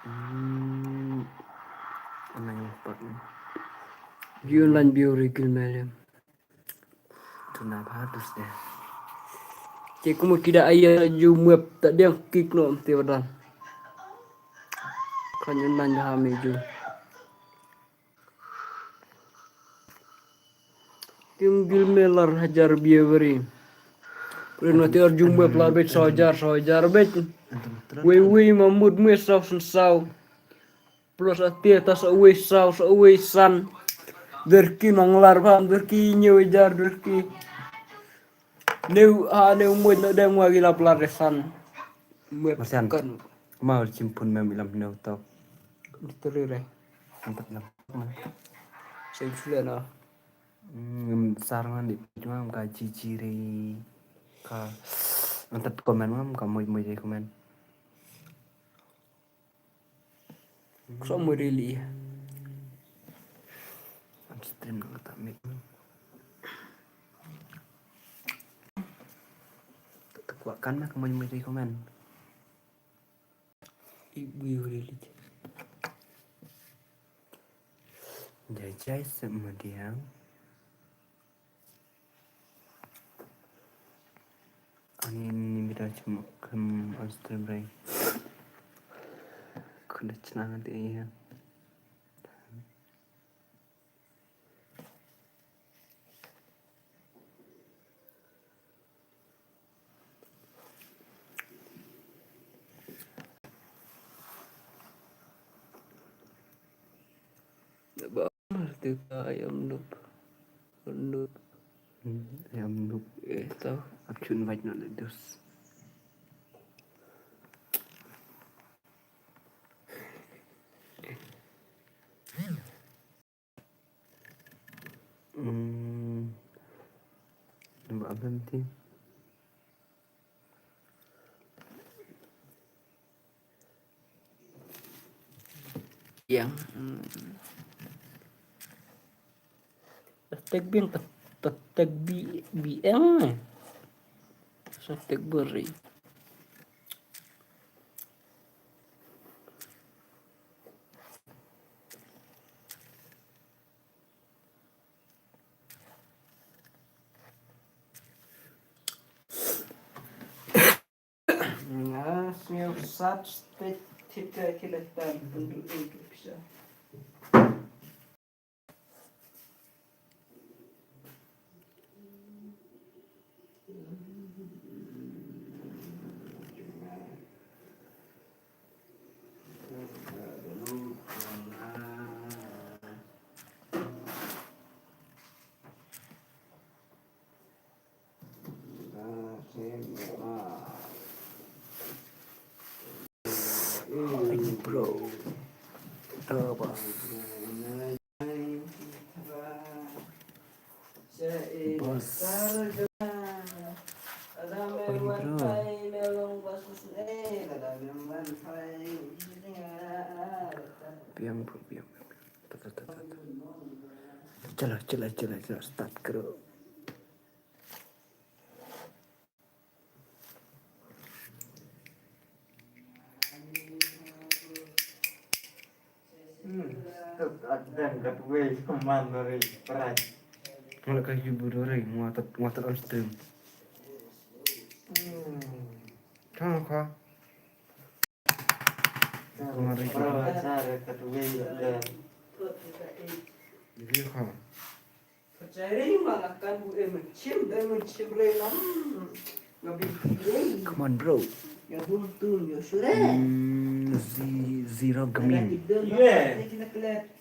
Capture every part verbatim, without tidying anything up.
Hmm. Online part ni. View online view re gil meliam. Tu na ba tu sde. Ke kumu kida aya ju muep ta diang kik no te wadan. Kan online ha me ju. Kim gil me lar hajar bia bari. Prin wati ar jumbe pla bet saw hajar, saw hajar bet. Wei wei mamut me saw san saw. Plus atia ta saw wei saw, saw wei san. Derki nong lar pam, derki nyew hajar, derki. Neu ha, neu mut no dem wa gila pla resan. Mut Marsian. Kan. Mau chimpun mem ilam neu tau. Diterire. Empat enam. Saya sudah no. Hmm, sar ngan di cuma ka cici re ka antat komen ngam ka moi moi re komen. So moi re li. Am stream nang ta mik. Tekwa kan na ka moi moi re komen. Ibu yo re li. Jai jai semediang. Ani ni bida cuma kem on stream rai. Kena cenang nanti ya. Ba tu ka ayam nup. Nup. Hmm, ayam nup. Eh, tau. Ak chun bait no le dus. Hmm. Nampak apa nanti? Yang, hmm. Tag biang, tag, tag, tag bi, biang, eh. Sa tag beri. Nga sngew sat stet tip ka ki lehtan pynduh ïa ki pisa. Bro. Bro, boss. Boss. Oi, bro. Biang, bro, biang, biang, biang. Tat, tat, tat, tat. Chalo, chalo, chalo, chalo. Start karo. Hmm, stuk ak dang kat wei man ri prai. Ngala ka yu bu ri ngwa tat, ngwa tat on stream. Hmm. Tang ka. Ngwa ri. Prai sar kat wei da. Yu ka. Come on, bro. Mm, ze-, Zero Gaming. Yeah.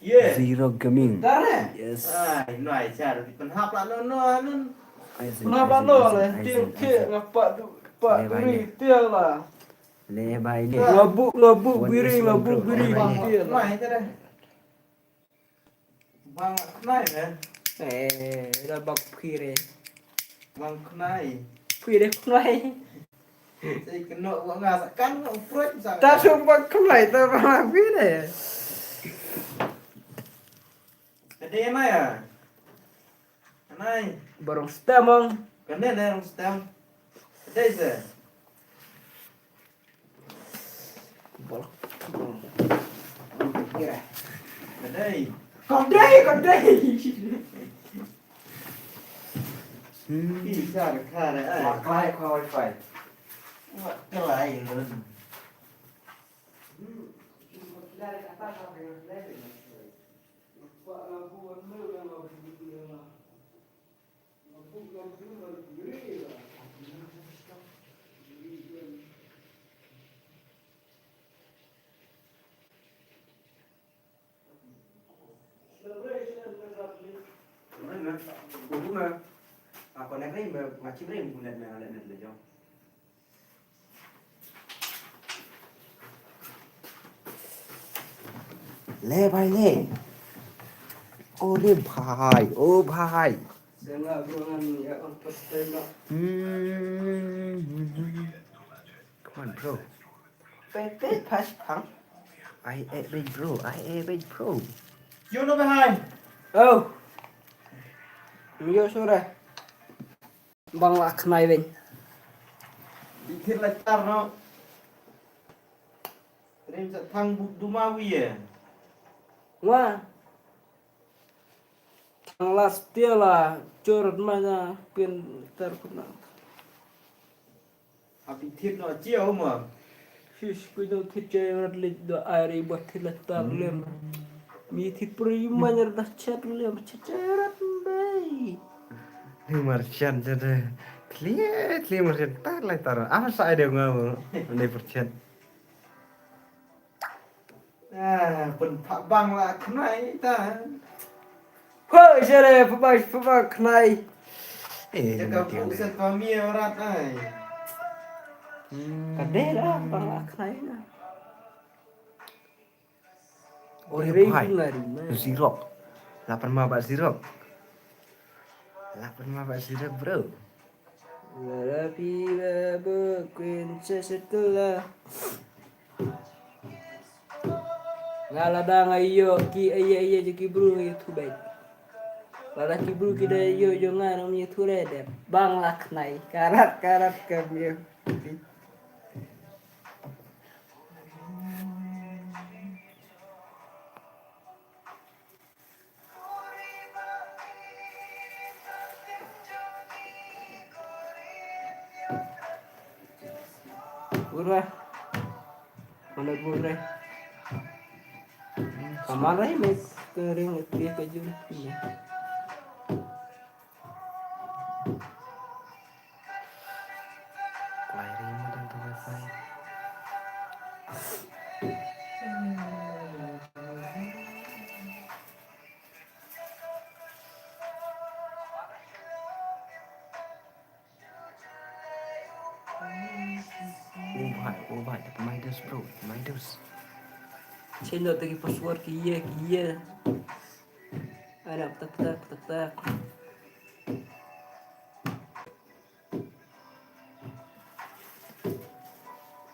Yeah. Zero Gaming. Yes. Ai, no, ai, char, di penhap lah, no, no, no. Aizen, penhap lah, Aizen, no, Aizen, lah, Aizen, ting, ting, Aizen. Ngapa du, pa, le bai, duri, le. Tiang lah. Le bai le. Ngabuk, ngabuk, biri, ngabuk, biri, le bai le. Tiang. No, ai, char. Bang khnai ne? Eh, da bang phi re. Bang khnai. Phi re khnai. Sai kno wa nga sa kan wa proi sa. Ta su bang khnai ta bang phi re. Ka dei nai a? Nai. Barong stem ong. Ka ne ne rong stem. Ka dei se. Bol. Ka dei. Ka dei, ka dei. Hmm. Pi sar ka re ai. Wa klai ka wifi. Wa klai lun. Le bhai le. O le bhai, o bhai. Hmm. Come on, bro. Pet pet pas pang. I eh, big bro. I eh, big bro. Yo no behind. Oh. Yo sura. Bang la khnai ben. Dikit la tar no. Rim sa thang bu duma wiye. Wa. Thang la stela chor ma na pin tar kuna. Abi thit no chia uma. Shish, kui no thit chia rat lit do airi ba thit la tar lem. Mi thit pri manyar da chat lem chat rat bai. Ni mar chan jada. Thli thli mar chan tar lai tar. Apa sa ide ngau. Ni per chat. Ah, pun phabang la khnai ta. Ho, jere phabang phabang khnai. Eh, jaka bu sa kami rat ai. Ka dei la bang la khnai na. Ore bhai. Zirok. Lapan ma ba zirok. Lapan ma ba zirok, bro. Warapi ba bu queen sesetla. Nga lada nga ïoh ki aya aya je ki bru ngi thu bek. Lada ki bru ki da ïoh jong nga ngi thu re dep. Bang la khnai karat karat kam ïoh. Ura. Mana gue re. Kamar ai me kering dia ke jun. Oh bhai, oh bhai, Midas bro, Midas. Change out the password ki ye, ki ye. Ada petak petak petak petak.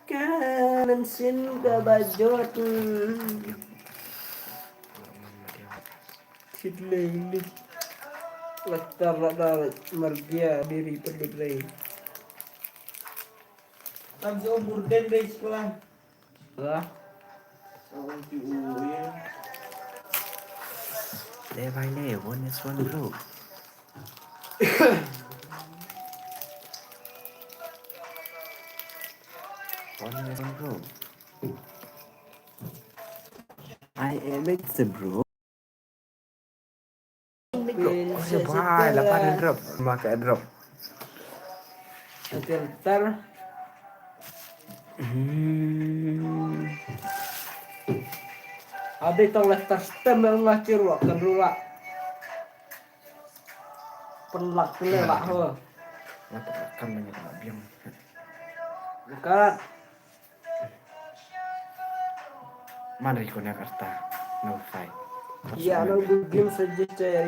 Kanan sin ka bajot. Sidlei lik. Laktar laktar margia diri pedit lei. Tam si umur den dei sekolah. Lah. Seorang si umur ya. Leh bhai leh, one is one bro. One is one bro. I am it bro. Bro, oh, ya bhai, la pan drop, ma ka drop. Atel tar. Hmm. Ade tong leh tar stem nga chirwa kan rula. Penlak le lah ho. Mata kan banyak nak biang. Dekat. Mana reconnect arta? No fight. Iya, no good game saja cai.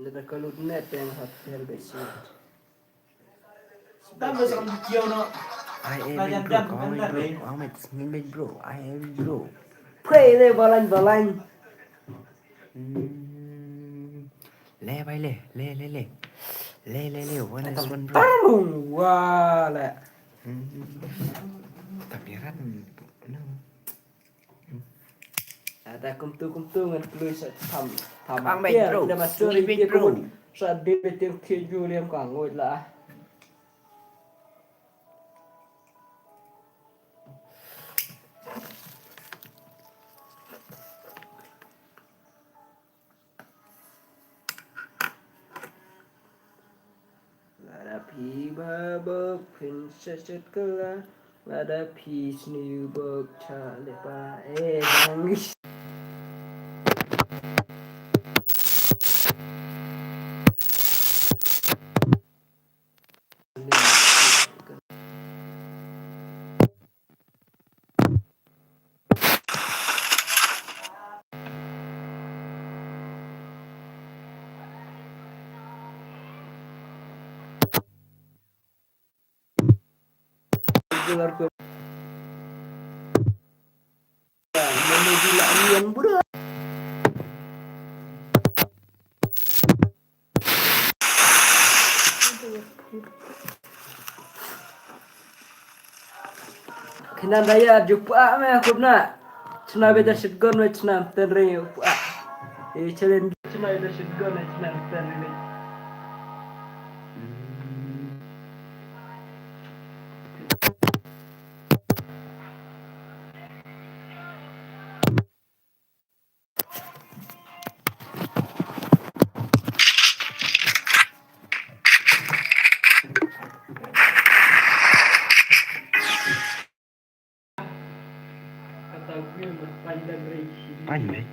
Nda ka lut net yang hat helbet sih. Tama sa kong kiyo no. I am it bro, kong it bro, kong it, sngim it bro, I am it bro. Pray le balan balan. Hmm. Le bhai le, le, le, le. Le, le, le, one is one, bro. Tarung, wa le. Hmm. Tapi ran, no. Ada kumtu, kumtu ngan kloi sa tham, tham. Bang bang, bro. Dah masuk. Sini bang, bro. Sa dia betul ke ju liam kang ngot lah. Lada phi ba bok phin shet shet kylla, lada phi sniew bok cha le pa eh bang. Kena daya jumpa me aku na. Chna beda shotgun me chna tenre pa. Eh, challenge chna beda shotgun me chna tenre. Pynlait.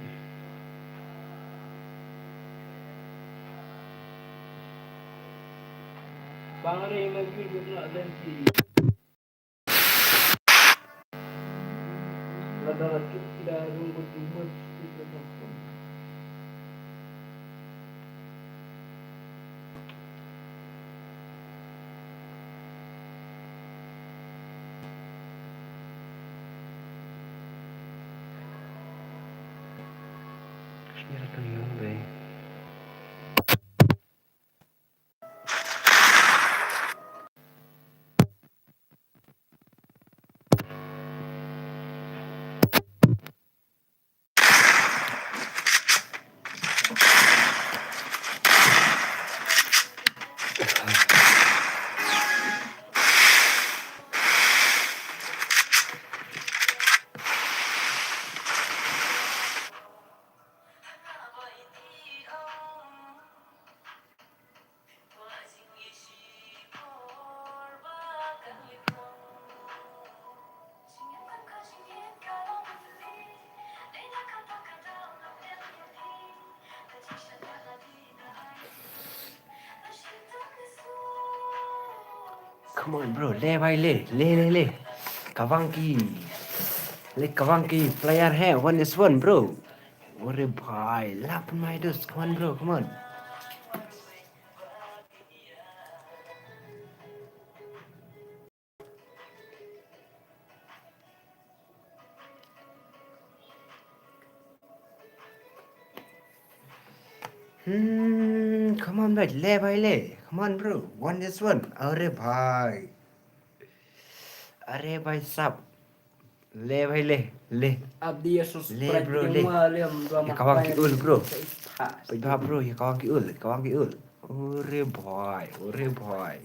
Come on, bro. Le bhai, le, le, le, le. Kawang ki. Le kawang ki player hai. One is one, bro. Ore bhai, lap my dos. Come on, bro. Come on. Hmm, come on, bhai, le, bhai, le. Come on, bro. One is one. Are bhai. Are bhai sab. Le, bhai, le, le. Abdi Yesus. Le, bro, le. Ïa kawang ki ul, bro. Peit bha, bro, ïa kawang ki ul, kawang ki ul. Ore bhai, ore bhai.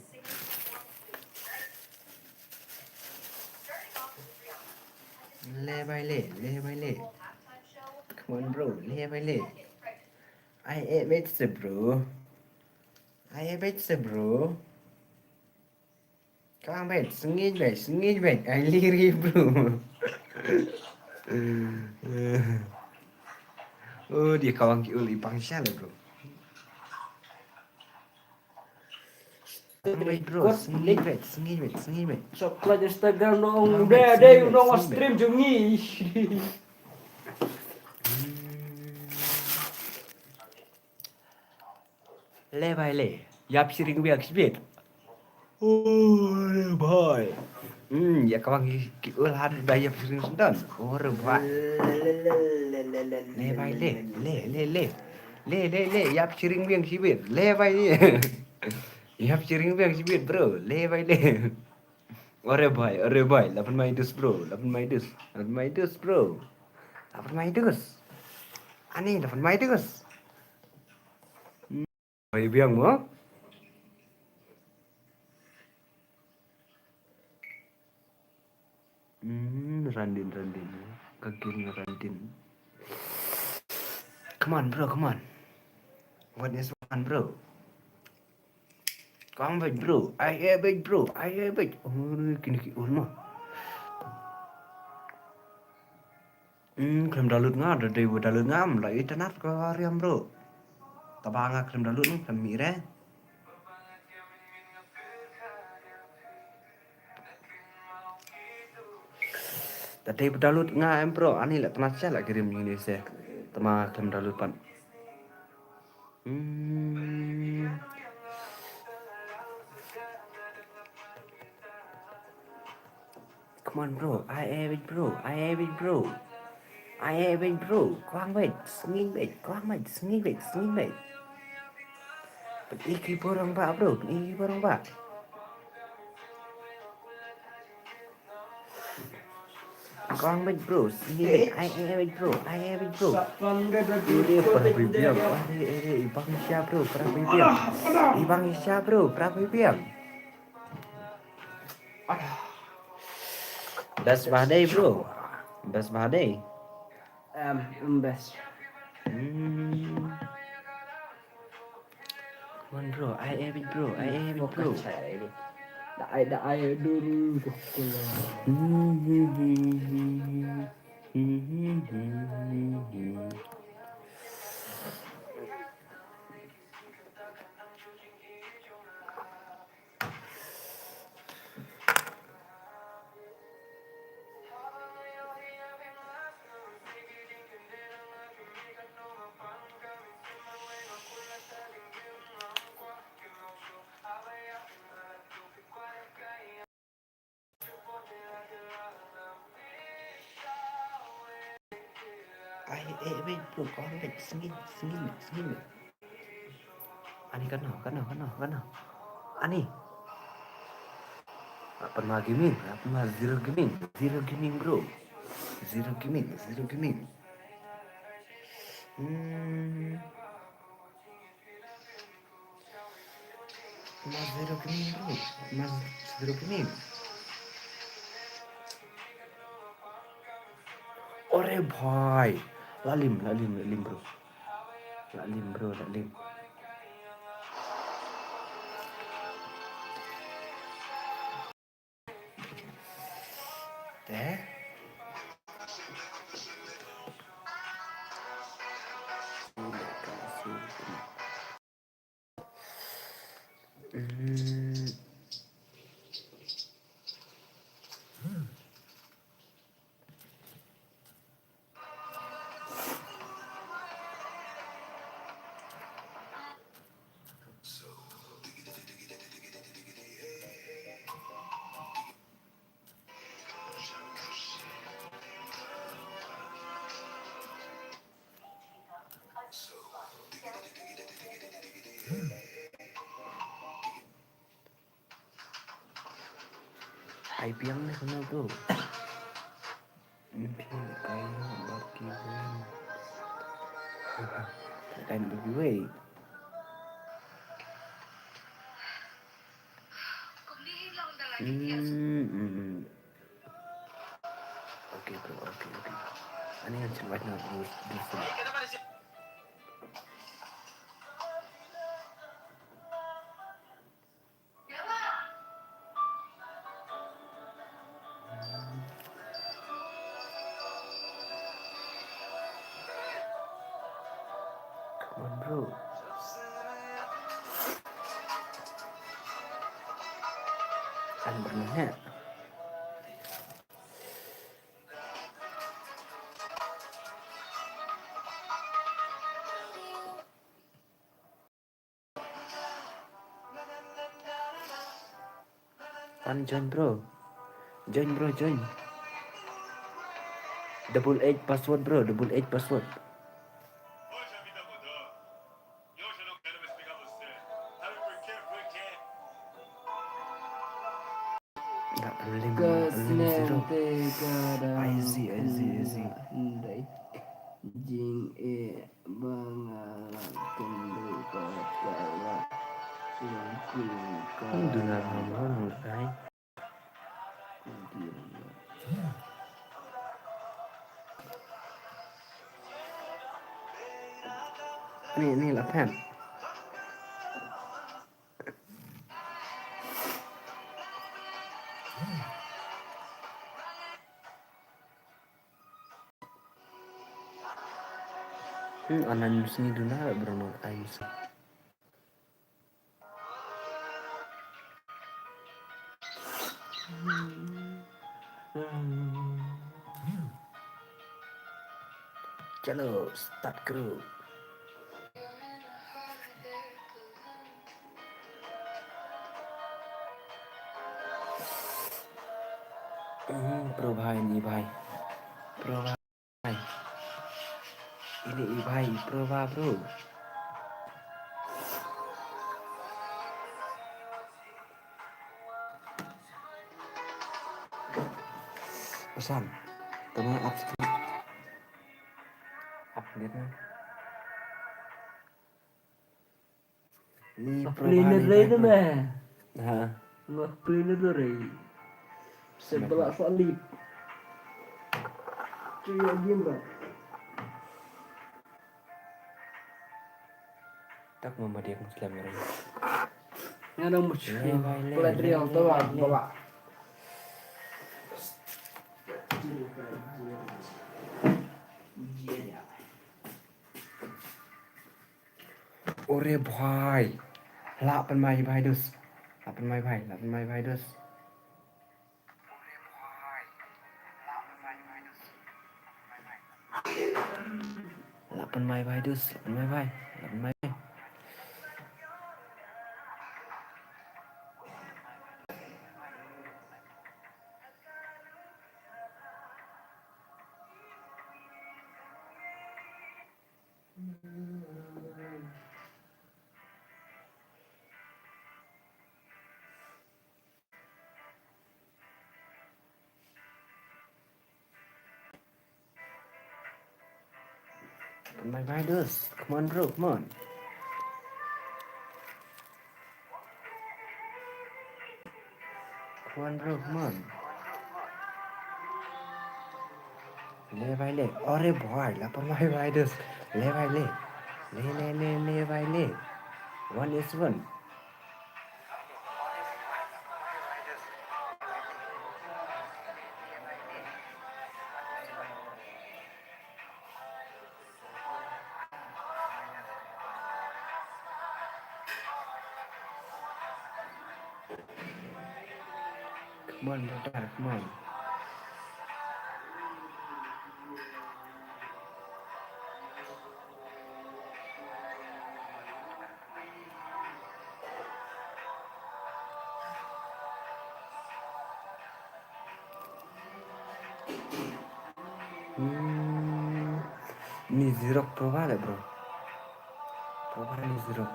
Le bhai le, le bhai le. Come on, bro, le bhai le. I am it, bro. I am it, bro. Kawang bad, sngewbha bad, sngewbha bad. Ai liri, bro. Oh, ïa kawang ki ul i pang sha le, bro. Kawang bad, bro, sngewbha bad, sngewbha bad, sngewbha bad. Subscribe Instagram nong, dei dei nong stream jong ngi. Le bhai le. Ïap shring biang shibit. Ore bhai. Hmm, ïa kawang ki, ki ul har da ïap shring sendon. Ore bhai. Le bhai le. Le, le, le. Le, le, le, ïap chiring biang shibit. Le bai le. Ïap chiring biang shibit, bro. Le bai le. Ore bai, ore bai. Lapan mai dus, bro. Lapan mai dus. Lapan mai dus, bro. Lapan mai dus. Ani, lapan mai dus. Bai biang mo. Hmm, Randin, Randin. Kagil na Randin. Come on, bro, come on. What is one, bro? Come on, bro. I have it, bro. I have it. Oh, kini ki ulma. Hmm, khlem download nga, da dei ba download nga, ym lah ïa download ka riam, bro. Taba nga khlem download, khlem mih re. Da dei ba download nga em, bro, ani la tnat sha la kirim uni se. Tama khlem download pat. Hmm. Come on, bro. I have it, bro. I have it, bro. I have it, bro. Kwang bet, sngi bet, kwang bet, sngi bet, sngi bet. Iki borong ba, bro. Iki borong ba. Kong bad bro, sini bad, I am bad bro, I am bad bro. Ire para bibiang, ire ire ibang siya bro, para bibiang. Ibang siya bro, para bibiang. Best ba dei bro. Best ba dei. Um, best. Hmm. Come on, bro. I have it, bro. I have it, bro. Da ai, da ai dulu. Ai, eh, wait, bro, kong, wait, singin, singin, singin. Ani kano, kano, kano, kano. Ani. Apa ma gaming, apa ma zero gaming, zero gaming, bro. Zero gaming, zero gaming. Hmm. Apa ma zero gaming, bro. Apa ma zero gaming. Ore bhai. Lalim, lalim, lalim, bro. Lalim, bro, lalim. Te. Hai biang ne kano tu. Mungkin kain barki bun. Kain barki wei. Hmm, hmm, hmm. Okay, bro, okay, okay. Ani yang cepat nak dulu, dulu. Come on, bro. Kan pernah ya? Pan join, bro. Join, bro, join. Double eight password, bro. Double eight password. Ka lim, ka lim zero. Ka dang easy, easy, easy. Jing e ba nga la kynduh ka la. Duna ha mo ngai. Ni, ni la pen. Hmm, anan sngi duna bro no ai sngi. Chalo, start karo. Hmm, pro bhai, ni bhai. Pro bhai. Ini i bhai, i pro ba, bro. Pesan. Tengah up sikit. Up sikit, nah. Ni play ni play tu meh. Ha. Ngah play ni tu rei. Sebelah salib. Tu ya game ba. Tak mama dia kong slam rei. Nga dang much. Play real tu ba, ba. Ore bhai. Lah pynmai bhai dus. Lah pynmai bhai, lah pynmai bhai dus. Lah pynmai bhai dus, lah pynmai bhai, lah pynmai. Bye bye, dus. Come on, bro. Come on. Come on, bro, come on. Le bhai le. Ore bhai, lah pynmai bhai dus. Le bhai le. Le, le, le, le bhai le. One is one. Come on, brother, come on. Hmm. Ni zero pro ba le, bro. Pro ba ni zero.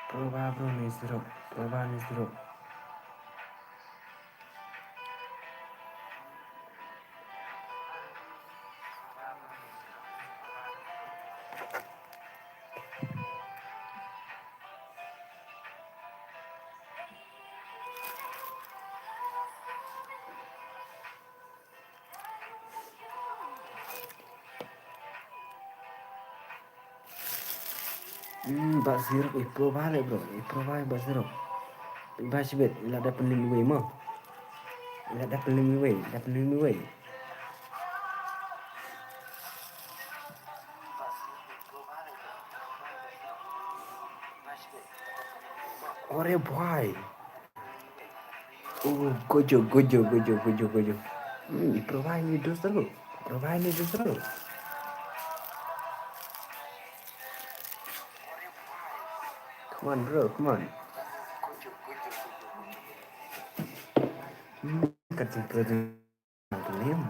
Pro ba, bro, ni zero. Pro ba ni zero. Hmm, ba zero, i pro ba le, bro. I pro ba, ba zero. I ba shibit, i la da pynlip iwei mo. I la da pynlip iwei, da pynlip iwei. Ore bhai. Oh, gojo, gojo, gojo, gojo, gojo. Hmm, i pro ba ni dos terus. Pro ba ni dos terus. Come on, bro, come on. Hmm, kacang pro. Lim.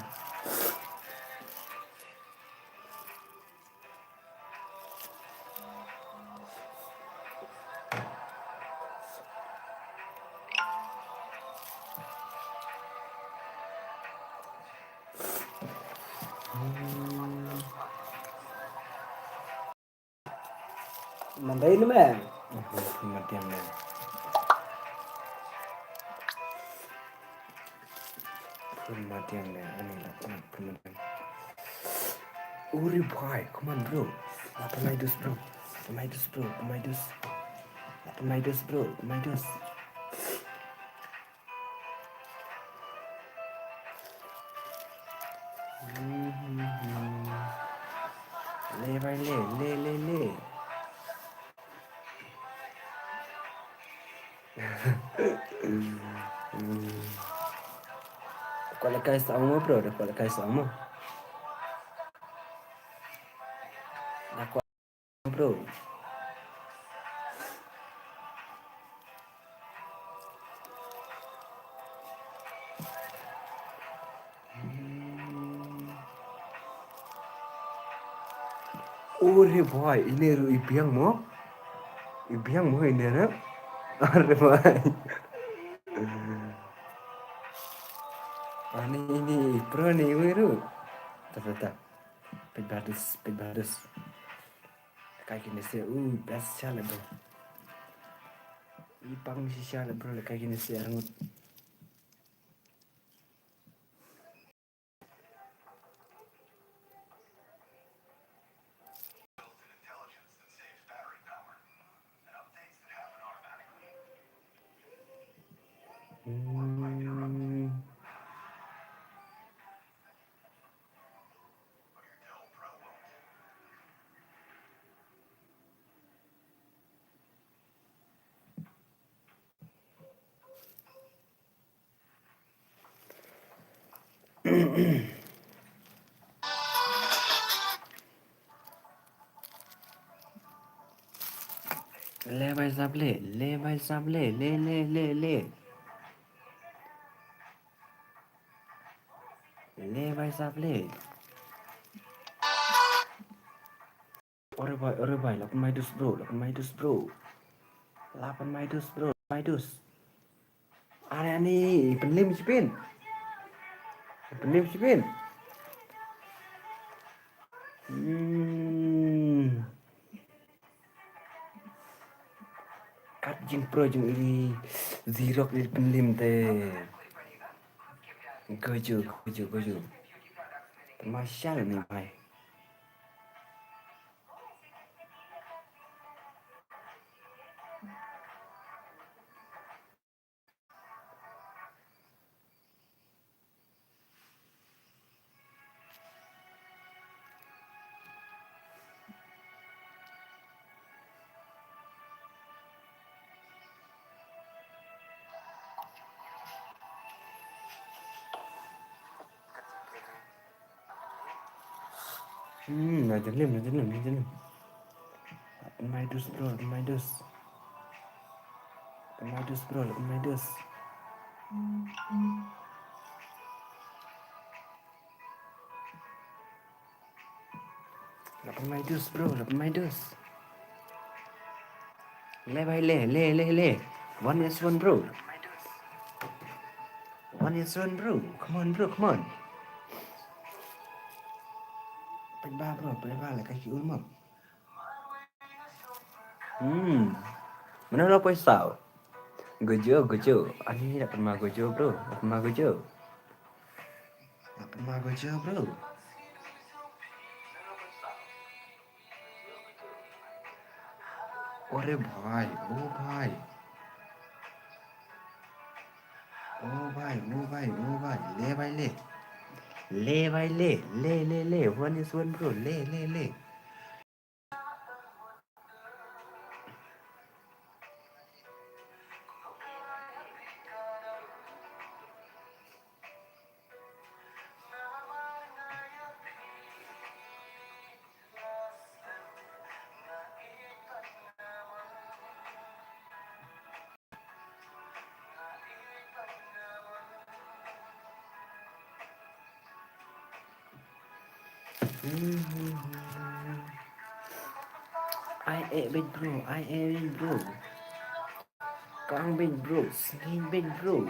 Mandai ni me. Phun madiang ne. Phun madiang ne. Ani la phun madiang. Uri bhai, come on bro. Lapan mai dus bro. Lapan mai dus bro. Lapan mai dus. Lapan mai dus bro. Lapan mai dus. Le bhai le, le, le, le. Kwah lehkai sa ong mo bro, da kwah lehkai sa ong mo. Da kwah bro. Ore bhai, ine ruh i biang mo. I biang mo ine ruh. Ore bhai. Ani ine i pro ne i ruh. Ta ta ta. Peit badus, peit badus. Lehkai kine se, u best sha le bro. I pang shisha le bro, lehkai kine se arngut. Hmm. Le bhai sahab le, le bhai sahab le, le, le, le, le. Le bhai sahab le. Ore bhai, ore bhai, lapan mai dus bro, lapan mai dus bro. Lapan mai dus bro, mai dus. Are ani, pynlim shipin. Pynlim shipin. Hmm. Kat jingpro jong i Xerox i pynlim te. Gojo, gojo, gojo. Mashal ni bhai. Hmm, na jinglim, na jinglim, na jinglim. Lapan mai dus bro, lapan mai dus. Lapan mai dus bro, lapan mai dus. Lapan mai dus bro, lapan mai dus. Le bhai le, le, le, le. One is one bro. One is one bro. Come on bro, come on. Pynba bro, pynba, lehkai ki ul mo. Hmm. Mano la poi saw? Gojo, gojo. Ani la pynma gojo bro. La pynma gojo. La pynma gojo bro. Ore bhai, o bhai. O bhai, o bhai, o bhai. Le bhai le. Le bhai le. Le, le, le. One is one bro. Le, le, le. Ai eh beit bro, ai eh beit bro. Kang beit bro, sngewbha beit bro.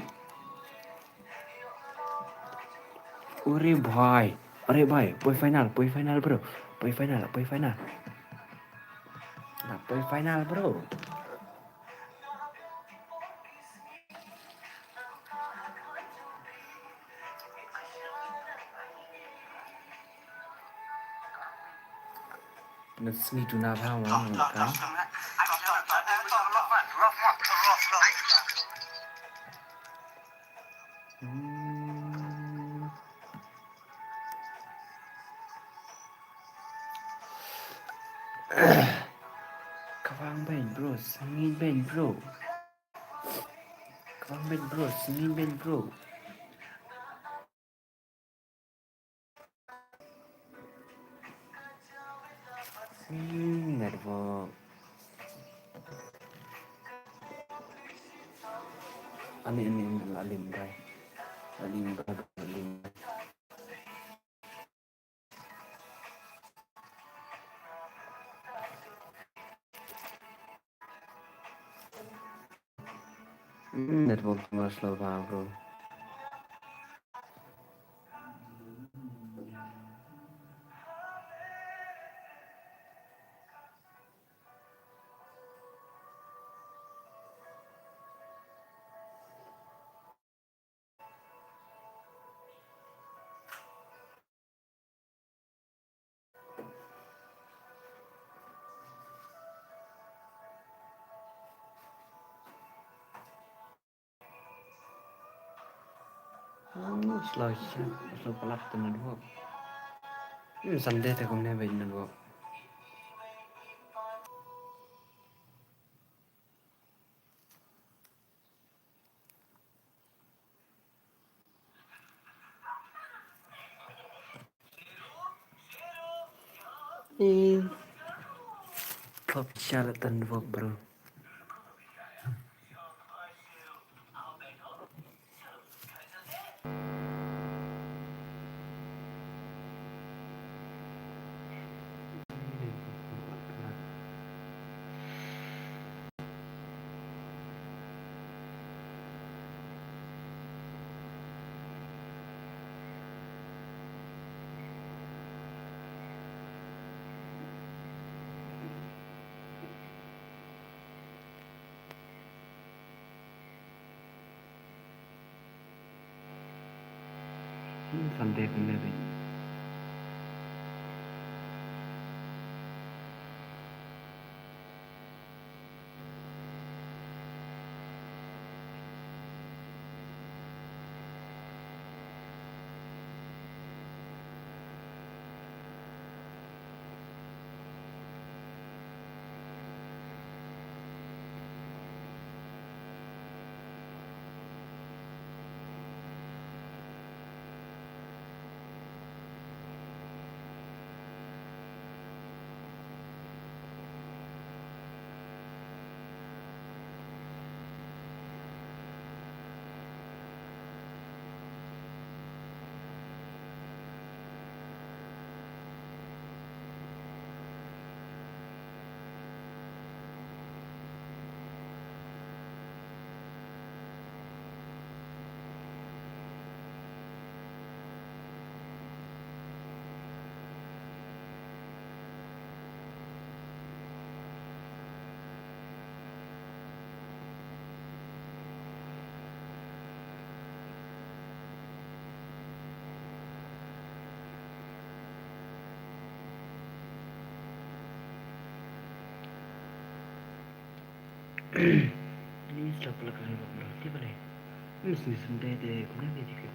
Ore bhai, ore bhai, poi final, poi final bro. Poi final, poi final. Nang poi final, bro. Nang sngi tu na bha ma nang ka. Hmm. Kawang ben, bro, sangin ben, bro. Kawang ben, bro, sangin ben, bro. Hmm, network. Ani, ani, ani, la lim bai. La lim bai, la lim bai. Hmm, network mas slow bang, bro. Hmm, slow, slow palat tu network. Hmm, Sunday te kumne bad network. Eh, top shot at the network, bro. Hmm, Sunday kumne bad. Ni stop la kan bro, ti bale. Ni sni sni de de, kuna ni di kan.